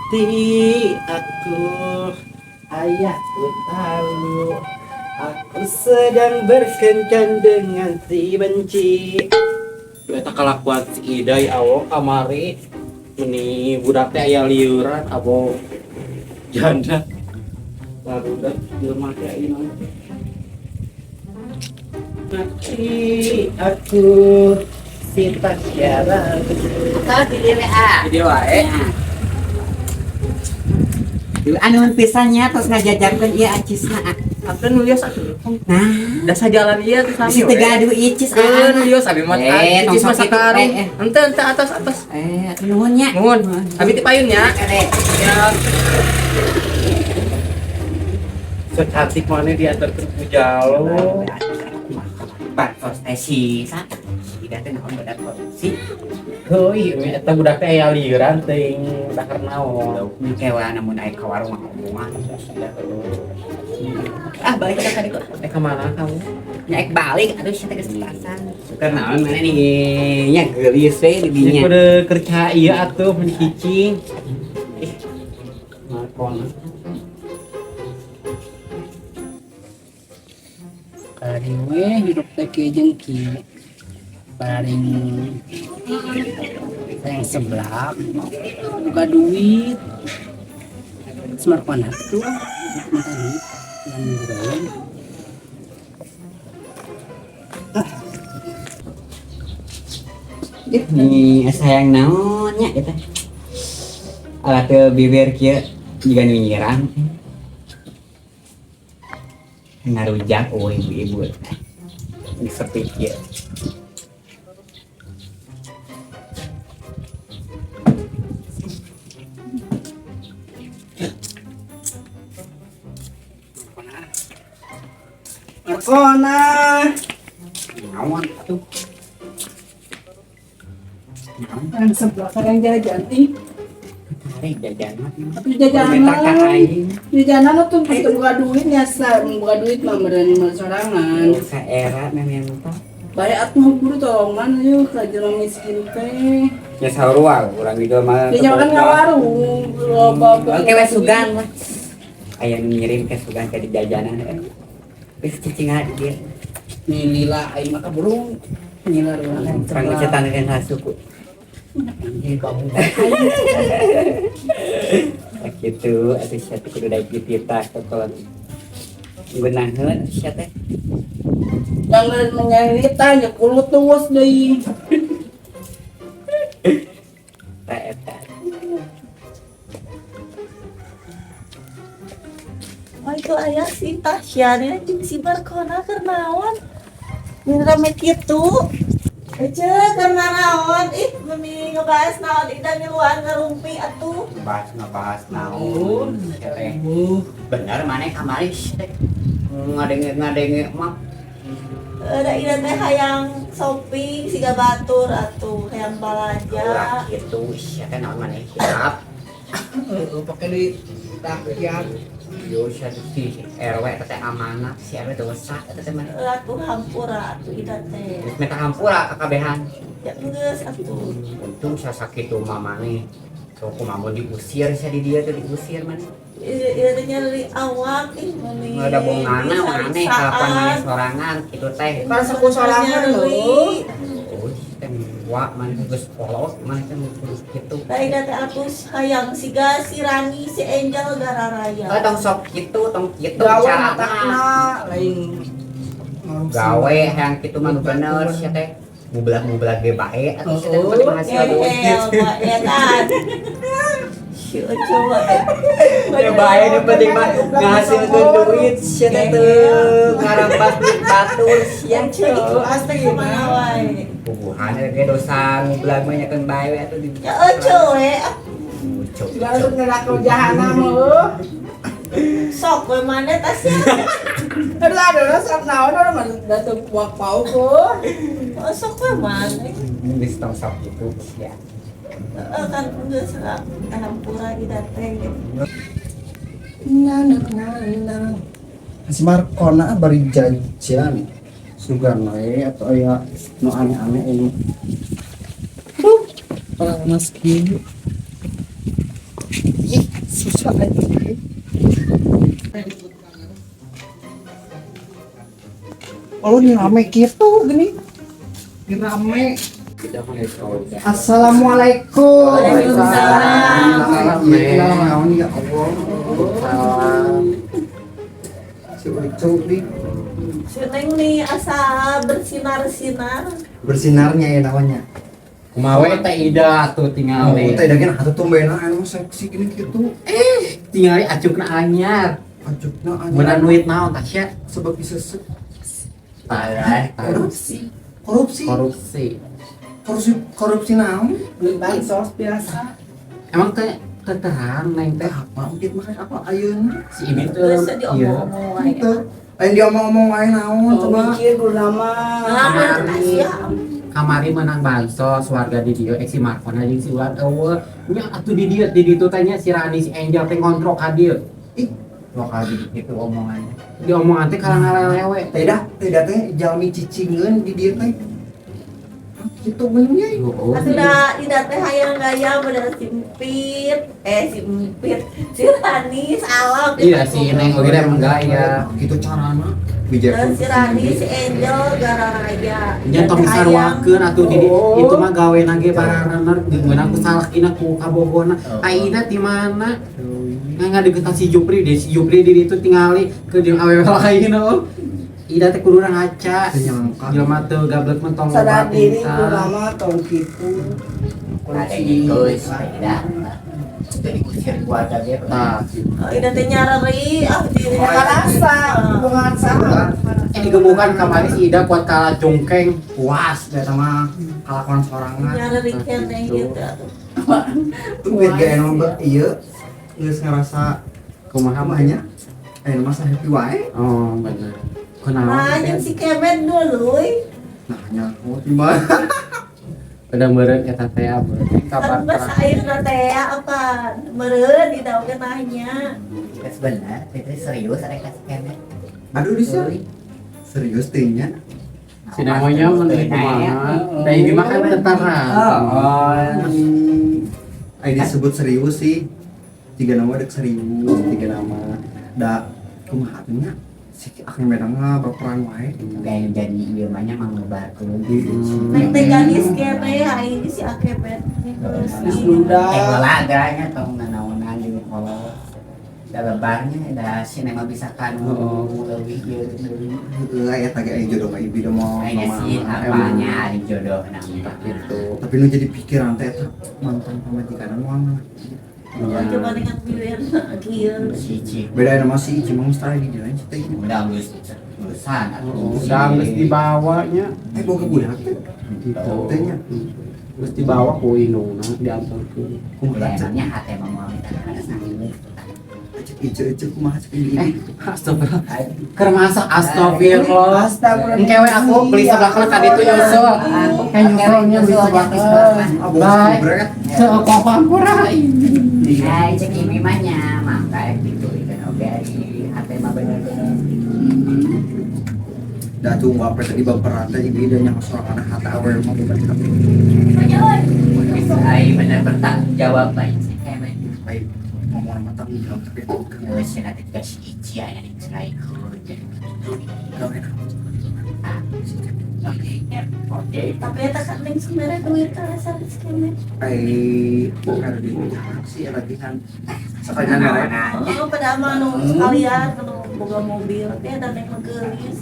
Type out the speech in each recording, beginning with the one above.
Mati aku, ayahku tahu aku sedang berkencan dengan si benci. Eta kalakuan si Idai awo kamari, meni budak teh aya liuran abo janda barudak jelema teh ayeuna. Mati aku, si Tasya. Atau di dieu ah. Di dieu wae. Duh, anu pisan nya tos ngajajarkeun ieu acisna ah. Abdi nu lios atuh. Nah, Da sajalan ieu tuh sami. Bisi teu gaduh icis Keun ah. nu lios abi mah. Eh, Icis tong mah sok kitu, sakarung. eh, eh. Henteu, henteu, atos atos. Eh, atuh nuhun nya. Nuhun. Abi ti payun nya. Eh, Ya. So cantik mana diantarkeun ku jalo. Bansos teh si sa. Si Ida teh naon badak korupsi. Heuy, eta budak teh aya liuran teuing dahar naon. Kewa namun aya ka warung mah omongan. Ah, balik ka tadi kok. Eh, kemana kamu? Nya ek balik atuh sia teh geus petasan. Keur naon mana nih nya geulis we di Ini dinya. kudu kerja ieu atuh mencicing. Ih. Markona. Paling we hidup teh kieu jeung kieu. Paling yang sebelah buka duit. Smartphone tuh ah, minta duit yang goreng. Nih, sayang naon nya eta. Alat teu bibir kieu jiga nu nyirang. Ngarujak eueuh ibu-ibu. Di sepi kieu. Markona. Naon atuh? Naon? Yang sebelah yang jajan ih, Tarik jajan mah. tapi jajanan. Minta ka aing. Jajanan tuh teu buka duit nyasa, buka duit mah meureun mah sorangan. Ka era memang tah. Bae atuh buru tolong mana yuk ka jelema miskin teh. Ya sarua urang gitu mah. Dia kan ngawarung, loba. Oke we sugan lah. Aya nu ngirim ke sugan ke di jajanan. Geus cicing di dieu. Nih lila aing mah kaburu nyila ruangan. Urang ngecetan dengan suku. Nah, gitu atuh sia teh kudu daek dititah ke kolon. Ngeunaheun sia teh. Jangan menyerita ya kulut tuas deui. Tah eta. Oh itu ayah si Tasya nih jeung si Barkona keur naon? Mun rame kitu. Ece keur naon? Ih, meni ngebahas naon ida ngiluan ngarumpi atuh. Ngebahas ngebahas naon sia teh. Bener maneh kamari sia teh. Ngadenge-ngadenge mah. Da ida teh hayang shopping siga batur atuh, hayang balanja. Ulah kitu sia teh naon maneh hilap. Heeh, pakai duit rakyat. Yo sia teh si RW eta teh amanah, si RW dosa eta teh maneh. Atuh hampura atuh ida teh. Geus minta hampura kakabehan. Ya geus atuh. Untung sia sakitu mah maneh. Sok kumaha mun diusir sia di dieu teh diusir maneh. Ida teh nyeri awak ih meni. Ada bongana maneh kalakuan maneh sorangan kitu teh. Kan saku sorangan lho. Oh, teh wa maneh geus kolot maneh teh kudu kitu. Da ida teh atuh hayang siga si Rani si Angel gararaya. Eh, tong sok kitu, tong kitu Gawe carana. matakna lain ngurusin. Gawe hayang kitu mah nu bener sia teh. Ngubelag-ngubelag ge bae atuh sia teh nu penting hasil duit. Ngehel wae kan. Si Ojo wae. Ya bae nu penting mah ngahasilkeun duit sia teh teu ngarampas duit batur sia. Ojo teh kemana wae. Puguhan ge dosa ngubelag mah nyakeun bae we atuh di. Ya Ojo we. Ojo. Lalu neraka jahanam heuh. Sok we maneh tas ya. Aduh aduh sok naon urang mah da teu buak pauk heuh. Oh, sok we maneh. Geus tong sok kitu sia. Heeh kan geus lah hampura ida teh. Na na na na. Si Markona bari jajan. Sugan we atau aya nu aneh-aneh ini. Duh, panas kieu. Ih, Susah aja. Oh, ini rame gitu gini. Ini rame. Assalamualaikum. Waalaikumsalam. Waalaikumsalam. Ya Allah. Si Ucu nih Si Neng nih asa bersinar-sinar. Bersinarnya ya namanya. Kumaha we teh Ida tuh Oh, tingali. teh daging atuh tumbenan anu seksi gini gitu. Tingali acukna anyar. Acukna anyar. Meunang duit naon Tasya? Sebab disesek. Parah. Korupsi. Korupsi. Korupsi. Korupsi korupsi naon? Duit bansos biasa. Emang teh teh terang neng Teh teh apa mungkin makan apa ayeuna? si Ibi tuh Terus diomong-omong wae. Teu. Lain diomong-omong wae naon Oh, coba. mikir kudu nama. Nah, Tasya. Kamari menang bansos warga di dieu ek si Markona jeung si Ulan eueuh nya atuh di dieu di ditu teh nya si Rani si Angel teh ngontrok ka dieu. Ih, Lokal di itu omongannya. Di omongan teh kalah ngalelewe. Teh dah, teh dah teh jalmi cicingeun di dieu teh. Gitu benernya. Oh, Atuh da ida teh hayang gaya model si Empit, si Empit, si Rani salam. Iya si Neng oge emang gaya. Gitu carana. Bijak. Terus si Rani, si Angel gara raya. Nya tong disaruakeun atuh di itu mah gawe nage pararener geungeun ku salakina ku kabogona. Aina ti mana? Nggak ngadeukeutan si Jupri deh, si Jupri di ditu tingali ke jeung awewe lain oh. Ida teh kudu ngaca. Teu nyangka. Jelema teu gablek mah tong Sadar loba diri tingkah. kudu nama tong kitu. Ada gitu, tidak. Itu diusir keluarga dia. Tah, gitu. Oh, ida teh nyareri ah diri. Rasa hubungan sama. Eh digebukan kamari si Ida kuat kalah jongkeng. Puas deh sama kalakuan sorangan. Nyareri keneh gitu. Tumben gak enak banget iya. Geus ngerasa Kumaha mah kumaha nya. Eh masa happy wae. Oh, bener. Kunaon? Nah, jeung si Kemet dulu. Nah, nyaho gimana? Udah meureun eta teh meureun kabar Kan bahasa ayeuna teh apa meureun di oge nanya. Kita sebenarnya itu serius ada kasih kemet. Aduh bisa. Serius teh nya. Si namanya mun kumaha? Da ini mah kan terang. Oh, Ai disebut serius sih. Tiga nama dek serius, tiga nama. Da kumaha teh nya? Si akhirnya medang mah berperan wae. Kayak jadi ieu mah nya manglebarkeun. Neng teh gadis keneh aing si Akemet. Geus Eh duda. bola geranya tong nanaonan jeung kolot. Da lebarnya da sinema bisa kanu leuwih ieu leuwih. Heeh, aya teh aya jodoh mah ibi mah. Kayaknya sih apanya ari jodoh nama. Gitu. Tapi nu jadi pikiran teh eta mantan pamajikan moal mah. Ya. Coba dengan bibir kieu. Si Ci. Beda nama si Ici mah mustahil di jalan teh. Udah geus urusan atuh. Udah geus dibawanya Eh boga budak teh. gitu. Teh nya. Geus dibawa ku indungna diantarkeun. Kumaha Udah cek emangnya hate mah moal minta kana sanggup. Ice ice kumaha cek ibi. Eh, astagfirullah. Keur masak astagfirullah. Astagfirullah. Engke we aku beli sebelah kana ka ditu nyusul. Kayak nyusulnya beli sebelah Abang Baik. bret. Teu apa-apa ini. Ai cek imi mah nya mangka gitu kan oge ari hate mah bener-bener. Da tuh apa tadi baperan teh ibi da nyaho sorangan hata awe mah bukan tapi. Ai bener bertanggung jawab baik si kemet. Baik ngomong sama tanggung jawab tapi Geus cenah teh ka si Ici aya diceraikeun jadi gitu. gawe naon. Oke. Tapi eta kan neng sebenarnya duit teh asa si Kemet. Ai bukan di sih latihan. Sekalian mere. Oh, pada mah nu sekalian nu boga mobil teh da neng mah geulis.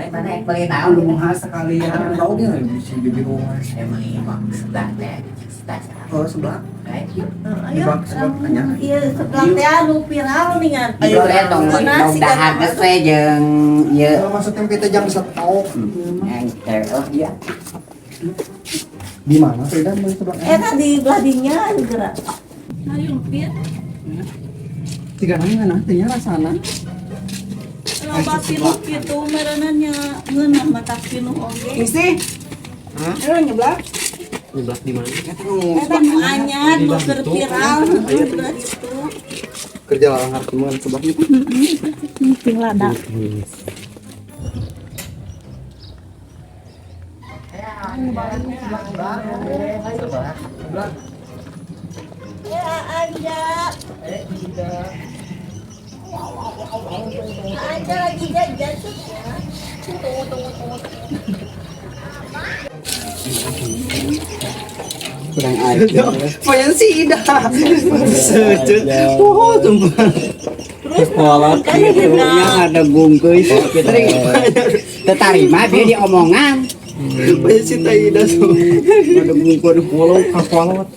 Mana yang beli naon? Kumaha sekalian. Tahu dia si bibi ngomong. Saya beli uang sebelah teh, sebelah. Oh sebelah. Ayo. Ayo, Sebelah, sebelah, tanya. iya sebelah teh anu viral nih kan. Ayo teh tong Nah, tong dahar geus we jeung ieu. Kalau maksudnya kita jam stop. Yang teh oh iya. Di mana sih dan beli sebelah? Eta di belah dinya gerak. Ayo Pit. Tiga nanya nantinya rasana. Loba pinuh kitu meureunan nya ngeunah mata pinuh oge. Isi. Ayo nyeblak. Nyeblak di mana? Eta nu anyar nu keur viral heuh di belah ditu. Kerja lalang hartemuan sebelah itu. Ping lada. nyobain seblak baru. Ayo seblak. Ya Anja. Tidak. Anja lagi jajan sih. Tunggu tunggu tunggu. Kurang aja. Poyan sih Ida. Sejut. Oh, sumpah. Terus Kolot kan gitu nya ada bungkus gitu. Terima dia diomongan. Poyan sih Ida sumpah. Ada bungkus kolot, kolot.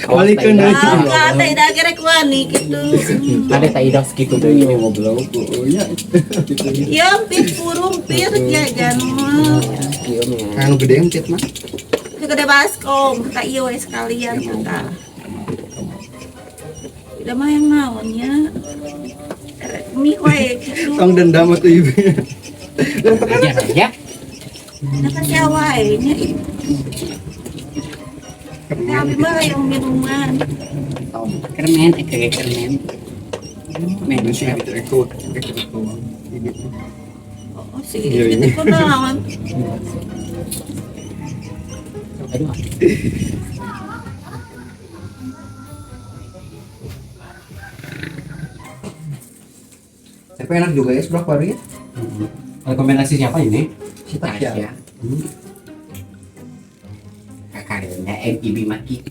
Balikeun deui. Ah, teh Ida kira kuani gitu. Ada teh Ida segitu deui ini Goblok. Oh, iya. Ya pit purung pir jajan mah. Anu gede empit mah. Segede baskom, tak iya we sekalian tuh tah. Udah mah yang naonnya. Mie wae gitu. Tong dendam atuh ibu. Aja ya. Nah kan sia wae nya. Tapi mah yang minuman. Kermen, kermen. Men, Sih gitu ikut ikut. Oh, sih gitu kunaon. Aduh. Tapi enak juga ya seblak baru ya. Rekomendasi siapa ini? Si Tasya. Tasya. Kakarena ibi maki.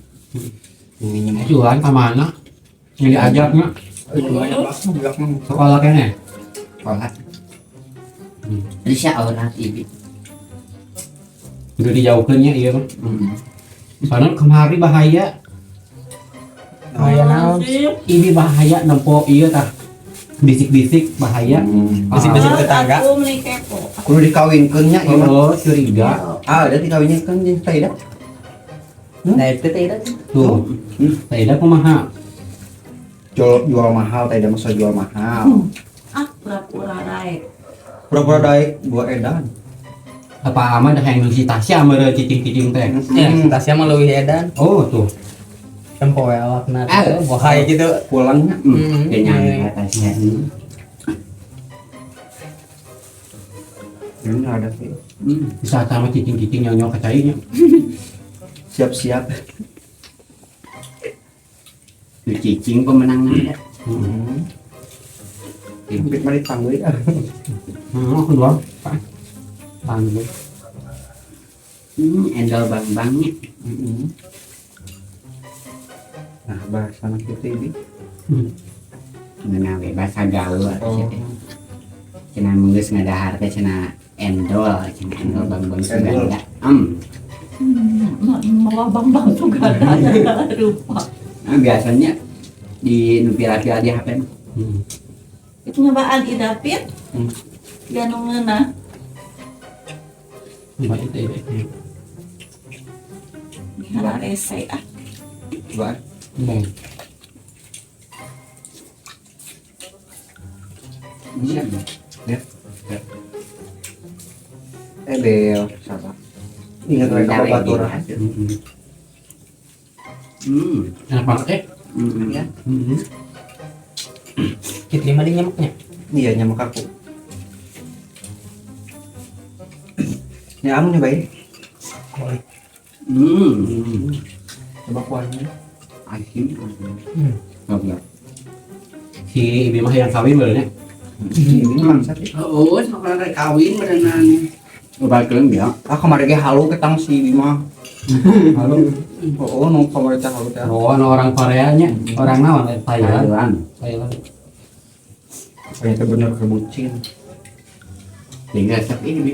Ini Jualan ke mana? Yang diajaknya sekolah kayaknya. Sekolah. Risya orang ibi. Udah dijauhkannya iya kan. Soalnya kemari bahaya. Bahaya naon? Ini bahaya nempo iya tah. Bisik-bisik bahaya. Bisik-bisik tetangga. Aku meni kepo. Kudu dikawinkeun nya ieu mah. Oh, curiga. Ah, ada dikawinkeun jeung Teh Ida. Nah, itu Teh Ida. Tuh. Teh Ida kumaha? Jual mahal Teh Ida masa jual mahal. Ah, pura-pura daek. Pura-pura daek buat edan. Apa aman dah yang si Tasya meureun cicing-cicing teh. Ya, si Tasya mah leuwih edan. Oh, tuh. Tempo we awakna tuh bohai gitu. Pulangnya. Kenyang atasnya. Ini ada sih. Bisa sama cicing-cicing nyonyok ke cainya. Siap-siap. Cicing pemenangnya. Impit mah dipanggil ya. Aku doang. Panggil. Endol bang-bangnya. Nah, bahasa anak itu ini. Ngeuna we bahasa gaul atuh teh. Cenah geus ngadahar teh cenah endol, cenah endol bang-bang Suganda. Mawa bang-bang Suganda rupa. Nah, biasanya di nu pira-pira di HP mah. Itu nyobaan Ida Pit. Ya nu ngeunah. Coba itu itu. Mihara rese ah. Coba. Bang. Ya. Bel, salah. Ingat mereka babaturan. Enak banget eh. Ya. Kit lima di nyamuknya. Iya, nyamuk aku. Ini kamu nyobain. Coba kuahnya. Asin. Enggak. Si Ibi mah yang kawin benernya. Ini mangsat ya. Oh, sok rek kawin berenang. Obat kelem ya. Ah, kemarin ge halu ketang si Ibi mah. Halu. Oh, nu kemarin teh halu teh. Oh, nu orang Koreanya, orang naon Thailand. Thailand. Thailand. Ternyata bener kebucin. Tinggal sok ini, Bi.